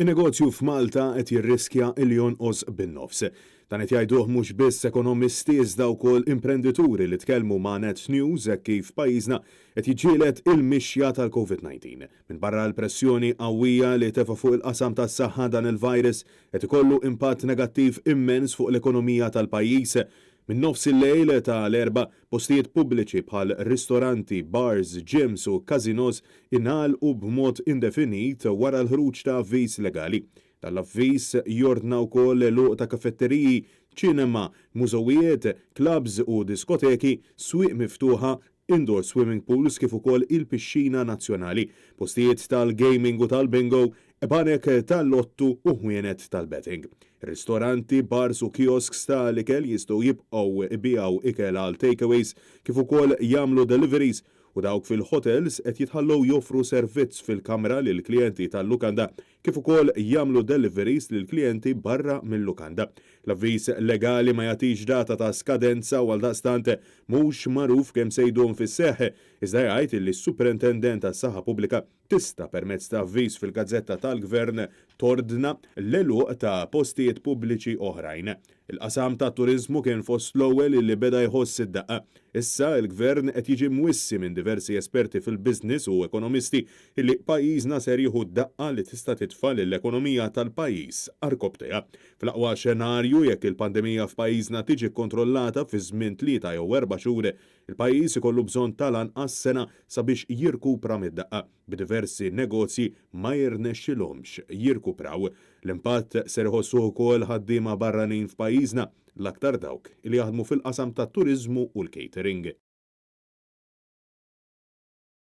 In-negozju f'Malta qed jirriskja li jonqos bin-nofs. Dan qed jgħiduh mhux biss ekonomisti iżda wkoll imprendituri li tkellmu ma' Net News hekk kif pajjiżna qed jiġġieled il-mixja tal-Covid-19. Minbarra l-pressjoni qawwija li tefa' fuq il-qasam tas-saħħa dan il-virus qed ikollu impatt negattiv immens fuq l-ekonomija tal-pajjiż. Minn nofs il-lejl ta' l-Erbgħa, postijiet pubbliċi bħal ristoranti, bars, gyms u casinos ingħalqu b'mod indefinit wara l-ħruġ ta' avviż legali. Dan l-avviż jordna wkoll l-għeluq ta' kafetteriji, ċinema, mużewijiet, clubs u diskoteki, swieq miftuħa, indoor swimming pools kif ukoll il-pixxina nazzjonali, postijiet tal-gaming u tal-bingo, banek tal-lottu u ħwienet tal-betting. Ristoranti, bars u kiosks tal-ikel jistgħu jibqgħu jbigħu ikel għal takeaways kif ukoll jagħmlu deliveries u dawk fil-hotels qed jitħallew joffru servizz fil-kamra lill-klijenti tal-lukanda kif ukoll jagħmlu deliveries lill-klijenti barra mil-lukanda. L-avviż legali ma jagħtix data ta' skadenza u għaldaqstant mhux magħruf kemm se jdum fis-seħħ, iżda jgħid li s-Superintendent tas-Saħħa Pubblika tista' permezz ta' avviż fil-Gazzetta tal-Gvern tordna l-għeluq ta' postijiet pubbliċi oħrajn. Il-qasam tat-turiżmu kien fost l-ewwel li beda jħoss id-daqqa. Issa l-Gvern qed jiġi mwissi minn diversi esperti fil-business u ekonomisti li pajjiżna ser jieħu daqqa li tista' titfa' lill-ekonomija tal-pajjiż għarkopptejha. Fl-aqwa xenarju, jekk il-pandemija f'pajjiżna tiġi kkontrollata fi żmien 3 jew 4 xhur, il-pajjiż ikollu bżonn tal-anqas sena sabiex jirkupra mid-daqqa, b'diversi negozji ma jirnexxilhomx jirkupraw. L-impatt ser iħossu wkoll ħaddiema barranin f'pajjiżna, l-aktar dawk li jaħdmu fil-qasam tat-turiżmu u l-catering.